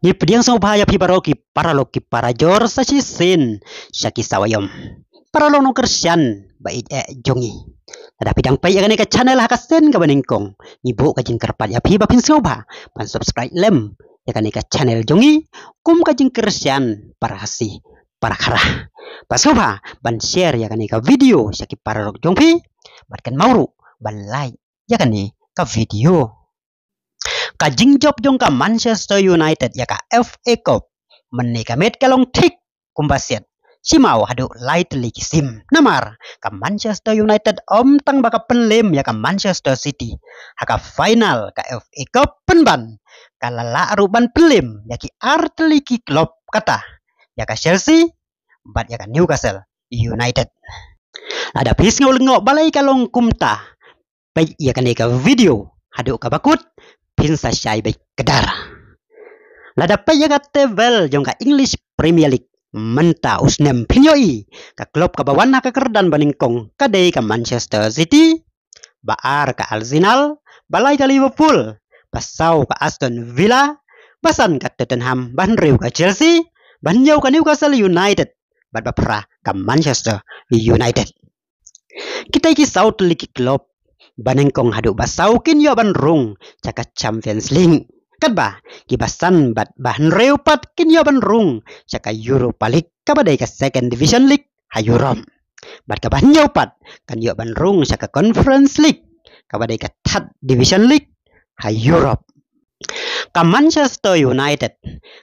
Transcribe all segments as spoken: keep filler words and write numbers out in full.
Ngi pdiang sngewbha ïa phi baroh ki paralok ki parajor sa shisien sha ki sawa ïom. Paralok nongkyrshan ba ïeit eh jong ngi. Lada phi dang peit ïa kane ka channel ha ka sien kaba nyngkong, ngi buh ka jingkyrpad ïa phi ba phin sngewbha ban subscribe lem ïa kane ka channel jong ngi kum ka jingkyrshan para Khasi para Khara. Ba sngewbha ban share ïa kane ka video sha ki paralok jong phi, bad kynmaw ruh ban like ïa kane ka video. Ka jingjop jong ka Manchester United ïa ka F A Cup mynne ka miet ka long thik kumba siat, shi maw haduh lai tylli ki sim. Namar ka Manchester United ym tang ba ka pynlem ïa ka Manchester City ha ka final ka F A Cup, pynban ka la lah ruh ban pynlem ïa ki ar tylli ki club, kata ïa ka Chelsea bad ïa ka Newcastle United. Lada phi sngew lyngngoh balei ka long kumta, peit ïa kane ka video haduh kaba kut, phin sa shai beit kdar. Lada peit ïa ka table jong ka English Premier League mynta u snem, phin ïohi ka club kaba wan ha ka kyrdan ba nyngkong ka dei ka Manchester City, ba ar ka Arsenal, ba lai ka Liverpool, ba saw ka Aston Villa, ba san ka Tottenham, ba hynriew ka Chelsea, ba hynñiew ka Newcastle United, bad ba phra ka Manchester United. Kita ki saw tylli ki club ba nyngkong haduh ba saw kin ïoh ban rung sha ka Champions League, katba kiba san bad ba hynriew pat kin ïoh ban rung sha ka Europa League, kaba dei ka second division league ha Europe. Bad kaba hynñiew pat kan ïoh ban rung sha ka Conference League, kaba dei ka third division league ha Europe. Ka Manchester United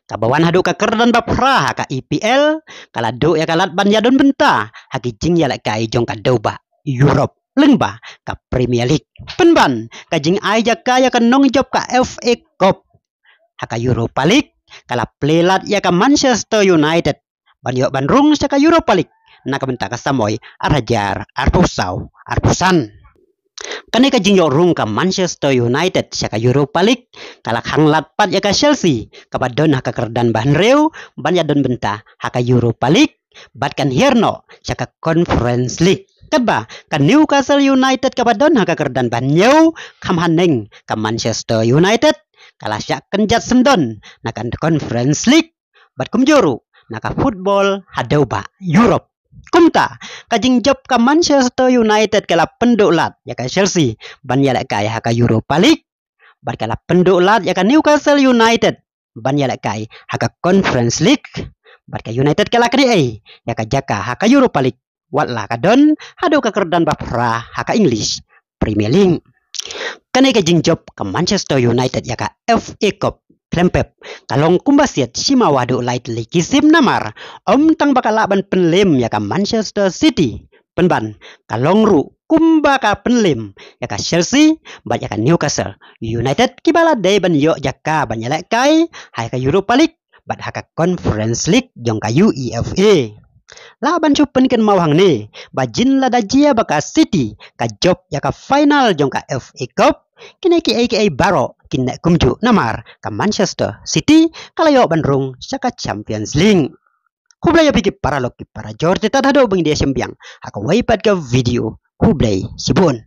kaba wan haduh ka kyrdan ba phra ha ka E P L, ka la duh ïa ka lad ban ïadon bynta ha ki jingïalehkai jong ka dewbah Europe lyngba ka Premier League, pynban ka jingai jaka ïa ka nongjop ka F A Cup. Ha ka Europa League ka la plie lad ïa ka Manchester United ban ïoh ban rung sha ka Europa League na ka bynta ka samoi ar hajar arphew saw arphew san. Kane ka jingïoh rung ka Manchester United sha ka Europa League ka la khang lad pat ïa ka Chelsea kaba don ha ka kyrdan ba hynriew ban ïadon bynta ha ka Europa League, bad kan hiar noh sha ka Conference League. Katba ka Newcastle United kaba don ha ka kyrdan ba hynñiew, kham haneng ka Manchester United, ka la shah kynjat syndon na ka Conference League bad kumjuh ruh na ka football ha dewbah Europe. Kumta ka jingjop ka Manchester United ka la pynduh lad ïa ka Chelsea ban ïalehkai ha ka Europa League, bad ka la pynduh lad ïa ka Newcastle United ban ïalehkai ha ka Conference League, bad ka United ka la knieh ïa ka jaka ha ka Europa League, wat la ka don haduh ka kyrdan ba phra ha ka English Premier League. Kane ka jingjop ka Manchester United ïa ka F A Cup khlem pep ka long kumba siat, shi maw haduh lai tylli ki sim, namar ym tang ba ka lah ban pynlem ïa ka Manchester City, pynban ka long ruh kumba ka pynlem ïa ka Chelsea bad ïa ka Newcastle United, kiba la dei ban ïoh jaka ban ïalehkai ha ka Europa League bad ha ka Conference League jong ka UEFA. Lah ban shu pynkynmaw hangne ba jin lada jia ba ka City ka jop ïa ka final jong ka F A Cup, kine kiei kiei baroh kin neh kumjuh, namar ka Manchester City ka la ïoh ban rung sha ka Champions League. Khublei ïa phi ki paralok ki parajor, te tad haduh ba ngin ïa shim biang ha kawei pat ka video. Khublei shibun.